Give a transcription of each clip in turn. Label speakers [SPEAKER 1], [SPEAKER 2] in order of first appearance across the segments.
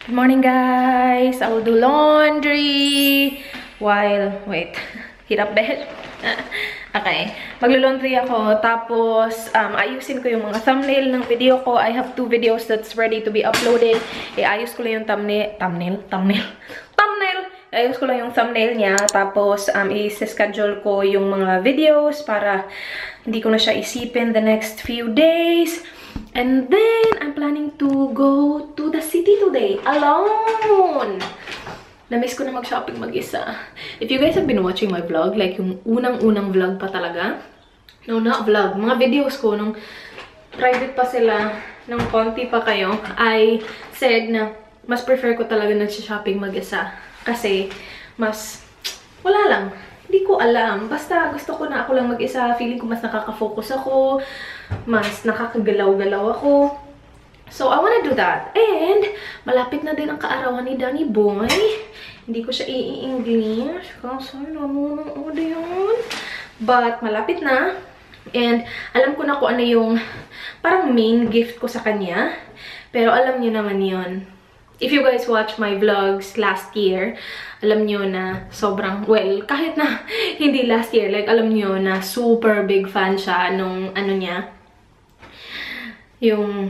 [SPEAKER 1] Good morning, guys! I will do laundry while... Wait. Hirap dahil. Okay. Maglo-laundry ako. Tapos, ayusin ko yung mga thumbnail ng video ko. I have 2 videos that's ready to be uploaded. Ayos ko lang yung thumbnail. Ayos ko lang yung thumbnail niya. Tapos, i-schedule ko yung mga videos para hindi ko na siya isipin the next few days. And then, I'm planning to go to the city today. Alone! Na-miss ko na mag-shopping mag-isa. If you guys have been watching my vlog, like yung unang-unang vlog pa talaga. No, not vlog. Mga videos ko, nung private pa sila, nung konti pa kayo, I said na mas prefer ko talaga nag-shopping mag-isa. Kasi, mas, wala lang. Hindi ko alam. Basta gusto ko na ako lang mag-isa. Feeling ko mas nakaka-focus ako. Mas nakakagalaw-galaw ako. So, I wanna do that. And, malapit na din ang kaarawan ni Danny Boy. Hindi ko siya i-English. Kasi, namunang oda yun. But, malapit na. And, alam ko na kung ano yung parang main gift ko sa kanya. Pero, alam niyo naman yun. If you guys watch my vlogs last year, alam nyo na sobrang, well, kahit na hindi last year, like, alam nyo na super big fan siya nung, ano niya, yung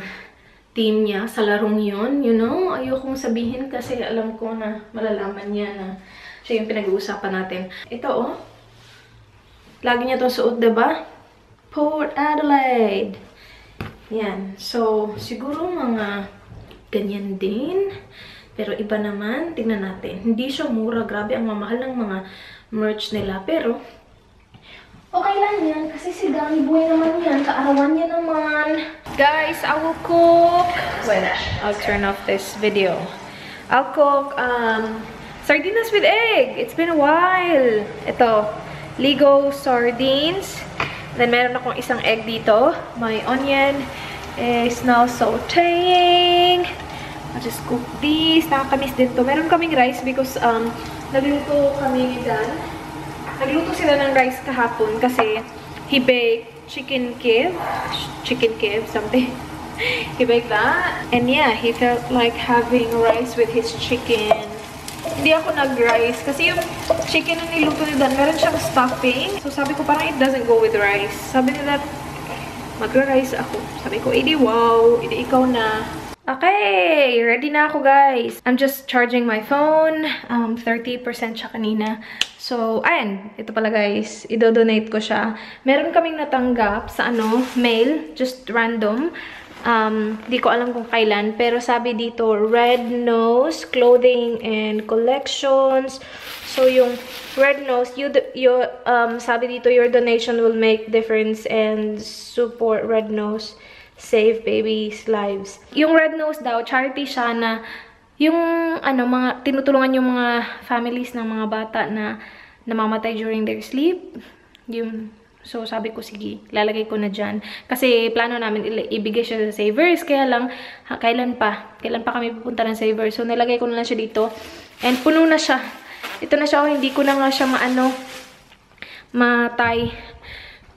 [SPEAKER 1] team niya sa larong yun, you know? Ayokong sabihin kasi alam ko na malalaman niya na siya yung pinag-uusapan natin. Ito, oh. Lagi niya itong suot, diba? Port Adelaide. Yan. So, siguro mga ganyan din. Pero iba naman, tingnan natin. Hindi siya mura. Grabe, ang mamahal ng mga merch nila. Pero, okay lang yan. Kasi si Danny Boy naman yan. Kaarawan niya naman. Guys, I will cook. Well, I'll turn off this video. I'll cook sardinas with egg. It's been a while. Ito, Ligo sardines. Then, meron akong isang egg dito. My onion is now sauteing. I'll just cook this. Nakakamiss din to. Meron kaming rice because nagluto kami dyan. Nagluto sila ng rice kahapon kasi he baked chicken kiev, something. He baked that. And yeah, he felt like having rice with his chicken. Hindi ako nag-rice kasi yung chicken na niluto nila, meron siyang stuffing. So sabi ko parang it doesn't go with rice. Sabi nila, magra-rice ako. Sabi ko, edi wow, edi ikaw na. Okay, ready na ako, guys. I'm just charging my phone. 30% siya kanina. So, ayan. Ito pala, guys. Ido-donate ko siya. Meron kaming natanggap sa mail. Just random. Di ko alam kung kailan. Pero sabi dito, Red Nose Clothing and Collections. So, yung Red Nose, sabi dito, your donation will make difference and support Red Nose. Save babies' lives. Yung Red Nose daw, charity siya na yung mga tinutulungan yung mga families ng mga bata na namamatay during their sleep. So sabi ko, sige, lalagay ko na dyan. Kasi plano namin ibigay siya sa Savers. Kaya lang, kailan pa kami pupunta ng Savers. So nilagay ko na lang siya dito. And puno na siya. Ito na siya, hindi ko na nga siya matay.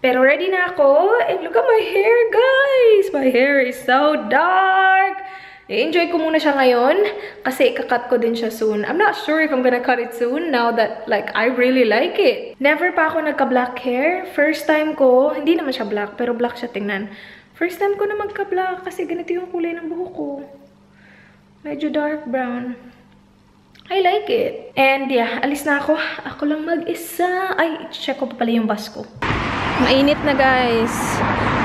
[SPEAKER 1] Pero ready na ako. And look at my hair, guys. My hair is so dark. I-enjoy ko muna siya ngayon. Kasi ikakat ko din siya soon. I'm not sure if I'm gonna cut it soon. Now that, like, I really like it. Never pa ako nagka-black hair. First time ko. Hindi naman siya black. Pero black siya, tingnan. First time ko na magka-black. Kasi ganito yung kulay ng buhok ko. Medyo dark brown. I like it. And yeah, alis na ako. Ako lang mag-isa. Ay, check ko pa pala yung bus ko. Mainit na, guys.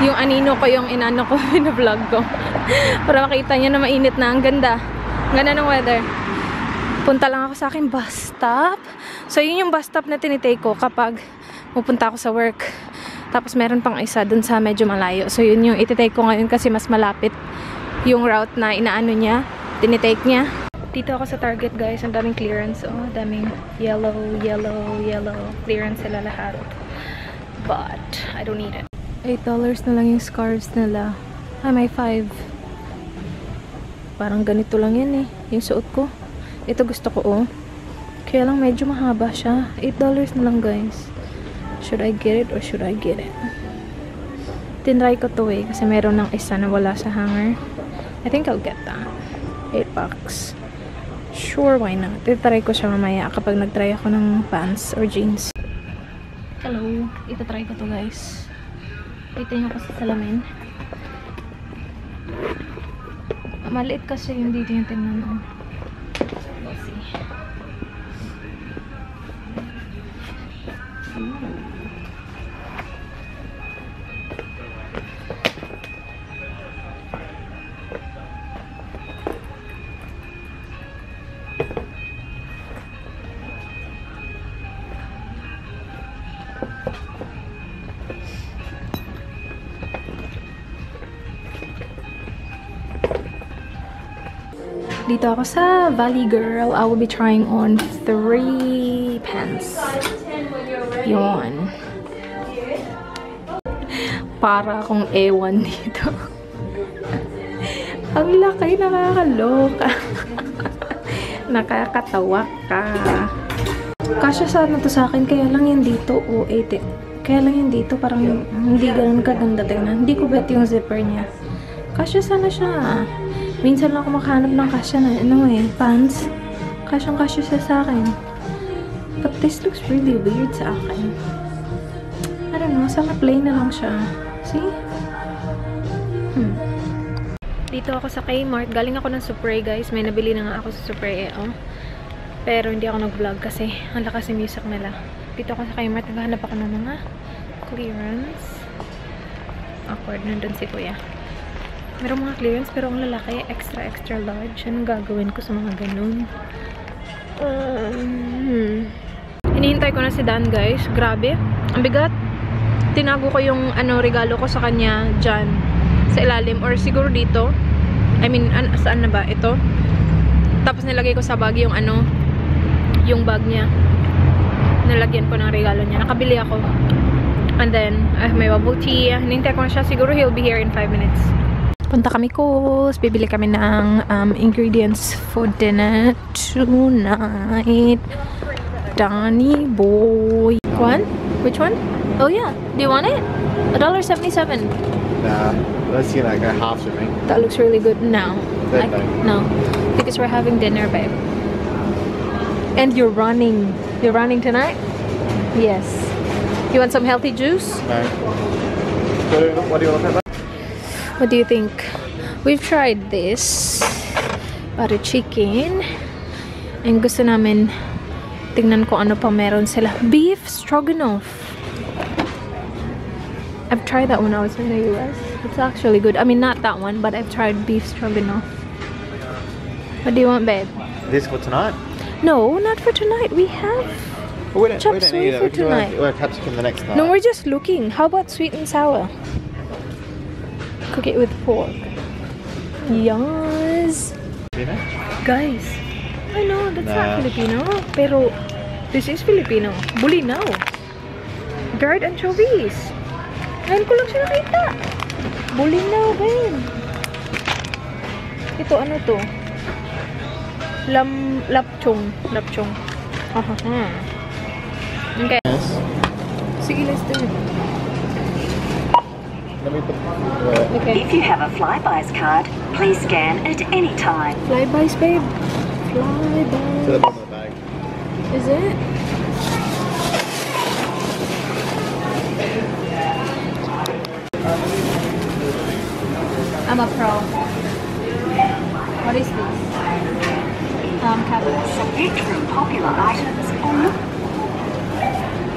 [SPEAKER 1] Yung anino ko, yung inano ko, pina-vlog ko. Para makita nyo na mainit na. Ang ganda. Ang ganda ng weather. Punta lang ako sa aking bus stop. So, yun yung bus stop na tinitake ko kapag pupunta ako sa work. Tapos, meron pang isa dun sa medyo malayo. So, yun yung ititake ko ngayon kasi mas malapit yung route na inaano niya. Tinitake niya. Dito ako sa Target, guys. Ang daming clearance. Oh, daming yellow. Clearance sila lahat. But, I don't need it. $8 na lang yung scarves nila. Ay, may 5. Parang ganito lang yan eh. Yung suot ko. Ito gusto ko, oh. Kaya lang medyo mahaba siya. $8 na lang, guys. Should I get it or should I get it? Tinry ko to eh. Kasi meron ng isa na wala sa hanger. I think I'll get that. $8. Sure, why not? Itatry ko siya mamaya kapag nagtry ako ng pants or jeans. Hello. Itatry ko to, guys. Ito nyo ko sa salamin. Maliit kasi yung dito yung tingnan mo. Let's see. Dito ako sa Valley Girl. I will be trying on 3 pants. Yun. Para akong ewan dito. Ang laki, nakakaloka. Nakakatawa ka. Kasya sana to sa akin, kaya lang yan dito. O, 80. Kaya lang yan dito, parang hindi ganun kaganda tingnan. Hindi ko bet yung zipper niya. Kasya sana siya. Minsan lang ako makahanap ng kasya na, pants. Kasyang-kasya siya sa akin. But this looks really weird sa akin. I don't know, sana plain na lang siya. See? Dito ako sa Kmart. Galing ako ng Supre, guys. May nabili na nga ako sa Supre, Pero hindi ako nag-vlog kasi ang lakas yung music nila. Dito ako sa Kmart. Naghahanap ako ng mga clearance. Awkward, nandun si Kuya. Merong mga clearance, pero ang lalaki, extra large. Anong gagawin ko sa mga ganun? Hinihintay ko na si Dan, guys. Grabe. Ang bigat. Tinago ko yung regalo ko sa kanya dyan. Sa ilalim. Or siguro dito. I mean, saan na ba? Ito. Tapos nilagay ko sa bag yung yung bag niya. Nalagyan ko ng regalo niya. Nakabili ako. And then, may bubble tea. Hinihintay ko na siya. Siguro he'll be here in 5 minutes. Punta kami Kohl's. Bibili kami ng ingredients for dinner tonight. Donny boy. One? Which one? Oh yeah. Do you want it? $1.77.
[SPEAKER 2] Nah, let's go half to me.
[SPEAKER 1] That looks really good. No. No. Because we're having dinner, babe. And you're running. You're running tonight? Yes. You want some healthy juice?
[SPEAKER 2] No. What do you want to put?
[SPEAKER 1] What do you think? We've tried this butter chicken and gusto namin tingnan ko ano pa meron sila. Beef stroganoff. I've tried that when I was in the US. It's actually good. I mean, not that one, but I've tried beef stroganoff. What do you want, babe?
[SPEAKER 2] This for tonight?
[SPEAKER 1] No, not for tonight. We have chop suey for tonight.
[SPEAKER 2] We'll have capsicum the next night.
[SPEAKER 1] No, we're just looking. How about sweet and sour? Cook it with pork. Yes.
[SPEAKER 2] Filipino?
[SPEAKER 1] Guys, I know that's not Filipino, pero this is Filipino. Bulinaw. Garlic anchovies. Ngayon ko lang siya nakita. Bulinaw, babe. Ito, ano to? Lapchong. Lapchong. Okay.
[SPEAKER 2] Yes.
[SPEAKER 1] Sige, let's do it.
[SPEAKER 2] Let me put
[SPEAKER 1] Okay.
[SPEAKER 3] If you have a Flybuys card, please scan at any time.
[SPEAKER 1] Flybys, babe.
[SPEAKER 2] to the
[SPEAKER 1] Flybys.
[SPEAKER 2] bottom of the bag.
[SPEAKER 1] Is it? I'm a pro. What is this? Cabbage.
[SPEAKER 3] Select from popular items or look.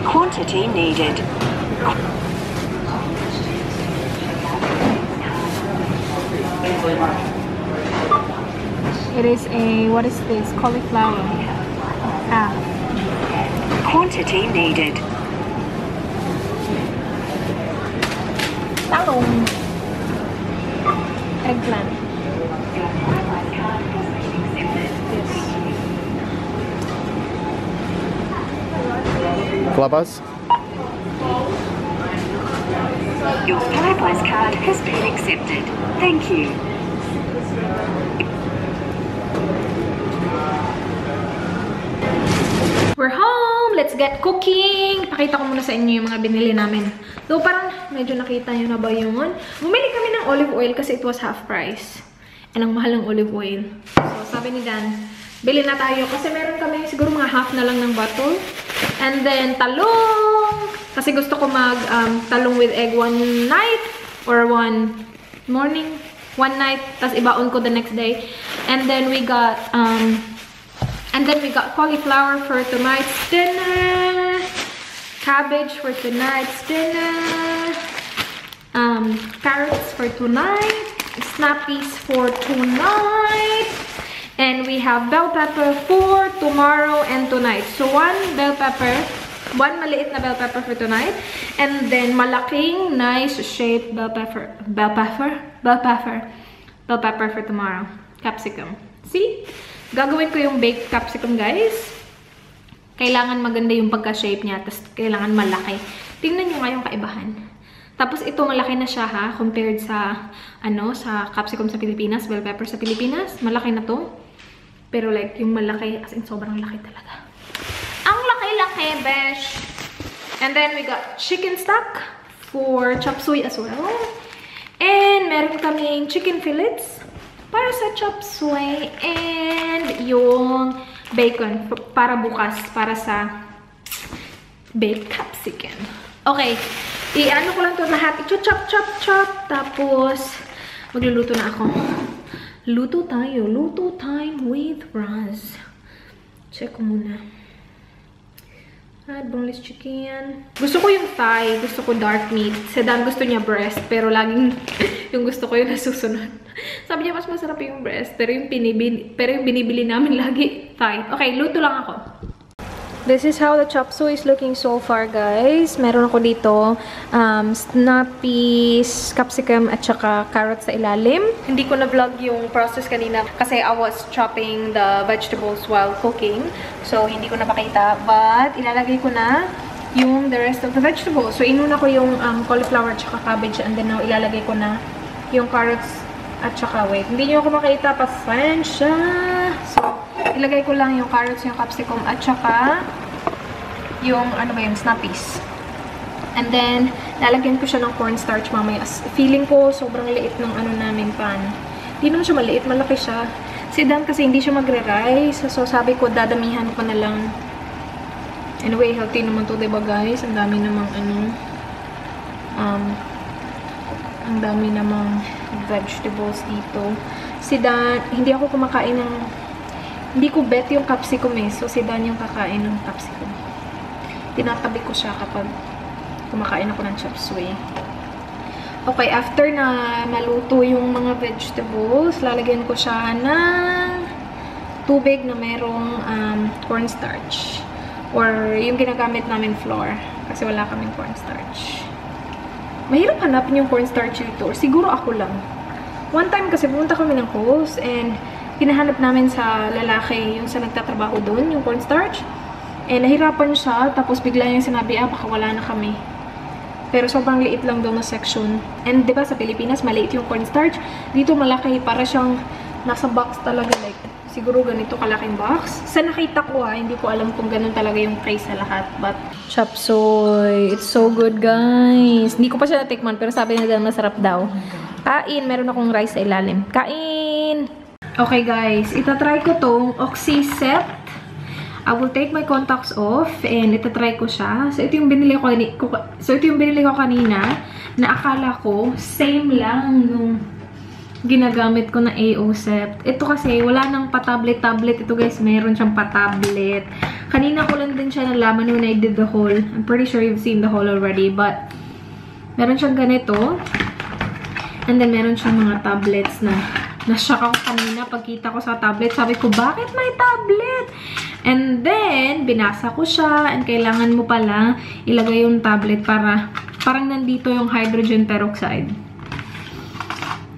[SPEAKER 3] Quantity needed.
[SPEAKER 1] It is a, what is this? Cauliflower.
[SPEAKER 3] Quantity needed.
[SPEAKER 1] Talong. Eggplant. Yes.
[SPEAKER 2] Flybuys?
[SPEAKER 3] Your Flybuys card has been accepted. Thank you.
[SPEAKER 1] We're home! Let's get cooking! Pakita ko muna sa inyo yung mga binili namin. So, parang medyo nakita nyo na ba yun? Bumili kami ng olive oil kasi it was half price. And ang mahal ng olive oil. So, sabi ni Dan, bili na tayo. Kasi meron kami siguro mga half na lang ng bottle. And then, talong! Kasi gusto ko mag talong with egg one night or one morning, one night. Tapos ibaon ko the next day. And then we got cauliflower for tonight's dinner. Cabbage for tonight's dinner. Carrots for tonight. Snappies for tonight. And we have bell pepper for tomorrow and tonight. So, one bell pepper. One maliit na bell pepper for tonight. And then, malaking, nice shaped bell pepper. Bell pepper for tomorrow. Capsicum. See? Gagawin ko yung baked capsicum, guys. Kailangan maganda yung pagka-shape niya. Tapos, kailangan malaki. Tingnan nyo nga yung kaibahan. Tapos, ito malaki na siya, ha? Compared sa, sa capsicum sa Pilipinas, bell pepper sa Pilipinas. Malaki na to. Pero, like, yung malaki, as in, sobrang laki talaga. Ang laki-laki, besh! And then, we got chicken stock for chop suey as well. And, meron kaming chicken fillets para sa chop suey. And, yung bacon para bukas, para sa baked capsicum. Okay. I-ano ko lang to lahat. I-chop. Tapos, magluluto na ako. Luto tayo. Luto time with Raz. Check ko muna. Boneless chicken. Gusto ko yung thigh. Gusto ko dark meat. Si Dan gusto niya breast. Pero laging yung gusto ko yung nasusunod. Sabi niya mas masarap yung breast. Pero yung binibili namin lagi thigh. Okay, luto lang ako. This is how the chop suey is looking so far, guys. Meron ako dito snappies, capsicum, at saka carrots sa ilalim. Hindi ko na-vlog yung process kanina kasi I was chopping the vegetables while cooking. So, hindi ko napakita. But, ilalagay ko na yung the rest of the vegetables. So, inuna ko yung cauliflower at saka cabbage. And then, now, ilalagay ko na yung carrots at saka, wait. Hindi nyo ako makita. Pasensya. So, ilagay ko lang yung carrots, yung capsicum, at saka yung, snappies. And then, lalagyan ko siya ng cornstarch mamaya. Feeling ko, sobrang liit ng namin pan. Hindi naman siya maliit, malaki siya. Si Dan kasi hindi siya magre-rice. So, sabi ko, dadamihan ko na lang. Anyway, healthy naman to, diba guys? Ang dami namang, ang dami namang vegetables dito. Si Dan, hindi ako kumakain ng hindi ko bet yung capsicum eh. So, si Dan yung kakain ng capsicum. Tinatabi ko siya kapag kumakain ako ng chop suey. Okay, after na maluto yung mga vegetables, lalagyan ko siya ng tubig na merong cornstarch. Or yung ginagamit namin flour. Kasi wala kaming cornstarch. Mahirap hanapin yung cornstarch dito. Or siguro ako lang. One time kasi pumunta kami ng Coles and pinahanap namin sa lalaki yung sa nagtatrabaho doon, yung cornstarch. Eh, nahirapan siya. Tapos bigla yung sinabi, baka wala na kami. Pero sobrang liit lang daw na section. And diba sa Pilipinas, maliit yung cornstarch. Dito malaki. Para siyang nasa box talaga. Like, siguro ganito kalaking box. Sa nakita ko hindi ko alam kung ganun talaga yung price sa lahat. But, chop suey. It's so good, guys. Hindi ko pa siya natikman. Pero sabi nila masarap daw. Kain. Meron akong rice sa ilalim. Kain! Okay, guys. Itatry ko tong Oxyset. I will take my contacts off and itatry ko siya. So, ito yung binili ko kanina na akala ko same lang yung ginagamit ko na AOSEP. Ito kasi, wala nang pa-tablet-tablet. Ito, guys, meron siyang pa-tablet. Kanina ko lang din siya nalaman when I did the haul. I'm pretty sure you've seen the haul already. But, meron siyang ganito. And then, meron siyang mga tablets na na-shock ako kanina pagkita ko sa tablet. Sabi ko, bakit may tablet? And then, binasa ko siya. And kailangan mo pala ilagay yung tablet para parang nandito yung hydrogen peroxide.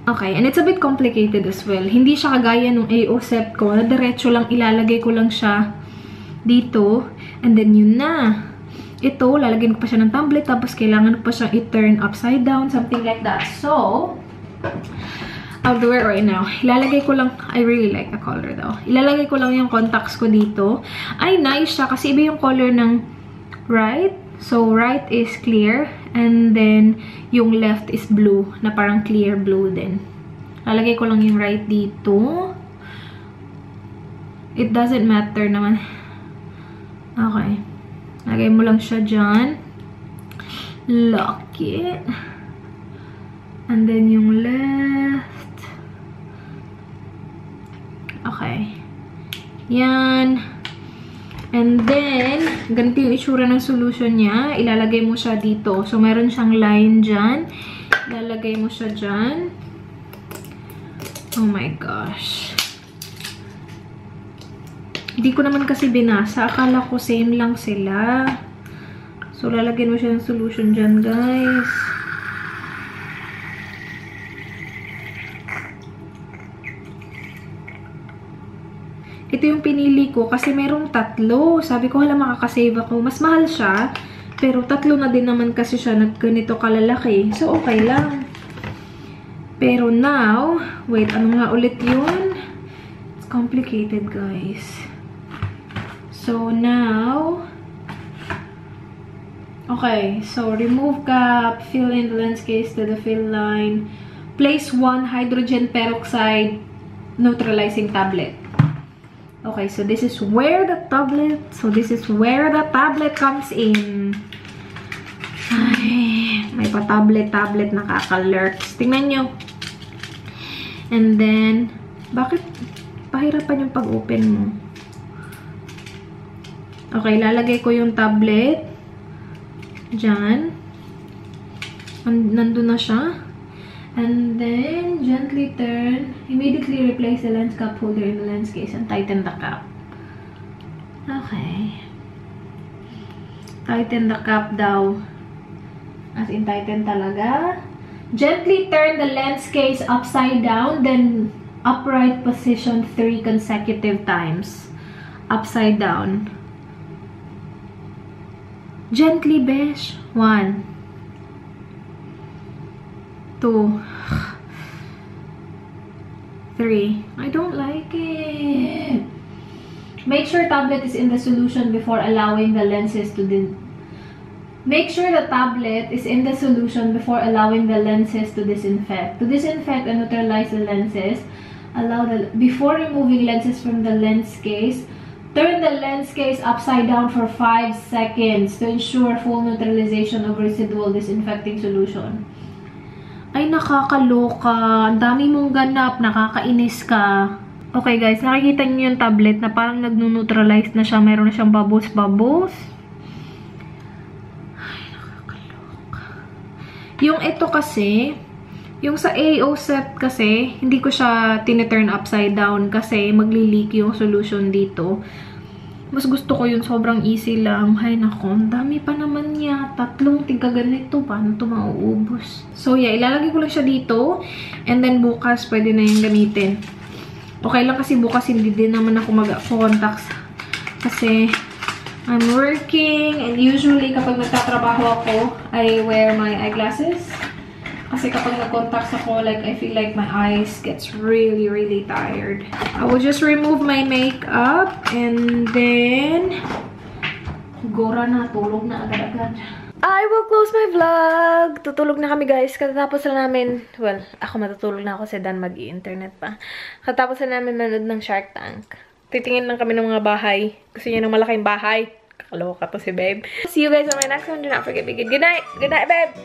[SPEAKER 1] Okay, and it's a bit complicated as well. Hindi siya kagaya nung AOSEP ko. Na diretso lang, ilalagay ko lang siya dito. And then, yun na. Ito, lalagyan ko pa siya ng tablet. Tapos, kailangan ko pa siya i-turn upside down. Something like that. So, I'll do it right now. Ilalagay ko lang, I really like the color though. Ilalagay ko lang yung contacts ko dito. Ay, nice siya kasi iba yung color ng right. So, right is clear. And then, yung left is blue. Na parang clear blue din. Lalagay ko lang yung right dito. It doesn't matter naman. Okay. Lagay mo lang siya dyan. Lock it. And then yung left. Okay. Yan. And then, ganito yung itsura ng solution niya. Ilalagay mo siya dito. So, meron siyang line dyan. Ilalagay mo siya dyan. Oh my gosh. Hindi ko naman kasi binasa. Akala ko same lang sila. So, lalagyan mo siya ng solution dyan, guys. Ito yung pinili ko kasi merong tatlo. Sabi ko, hala, makakasave ako. Mas mahal siya. Pero tatlo na din naman kasi siya na ganito kalalaki. So, okay lang. Pero now, wait, ano nga ulit yun? It's complicated, guys. So, now, okay. So, remove cap, fill in the lens case to the fill line. Place 1 hydrogen peroxide neutralizing tablet. Okay, so this is where the tablet comes in. Ay, may pa-tablet nakaka-lurks. Tingnan nyo. And then, bakit pahirapan yung pag-open mo? Okay, lalagay ko yung tablet. Diyan. Nandun na siya. And then, gently turn. Immediately replace the lens cap holder in the lens case and tighten the cap. Okay. Tighten the cap daw. As in, tighten talaga. Gently turn the lens case upside down, then upright position 3 consecutive times. Upside down. Gently, besh. 1. 2, 3. I don't like it. Make sure tablet is in the solution before allowing the lenses to Make sure the tablet is in the solution before allowing the lenses to disinfect. To disinfect and neutralize the lenses, before removing lenses from the lens case, turn the lens case upside down for 5 seconds to ensure full neutralization of residual disinfecting solution. Ay, nakakaloka. Ang dami mong ganap. Nakakainis ka. Okay, guys. Nakikita niyo yung tablet na parang nag-neutralize na siya. Meron na siyang bubbles. Ay, nakakaloka. Yung ito kasi, yung sa AO set kasi, hindi ko siya tine-turn upside down kasi magli-leak yung solution dito. Mas gusto ko yun. Sobrang easy lang. Hay nako, ang dami pa naman niya. 3 tiga ganito. Paano ito mauubos? So, yeah. Ilalagay ko lang siya dito. And then, bukas, pwede na yung gamitin. Okay lang kasi bukas hindi din naman ako mag-contacts. Kasi, I'm working. And usually, kapag nagtatrabaho ako, I wear my eyeglasses. Kasi kapag nag-contacts ako, like, I feel like my eyes gets really, really tired. I will just remove my makeup. And then, gora na. Tulog na agad-agad. I will close my vlog. Tutulog na kami, guys. Katapos na namin, well, ako matutulog na ako kasi Dan mag-i-internet pa. Katapos na namin manood ng Shark Tank. Titingin lang kami ng mga bahay. Gusto niya ng malaking bahay. Kakaloka to si babe. See you guys on my next one. Do not forget to be good. Good night. Good night, babe.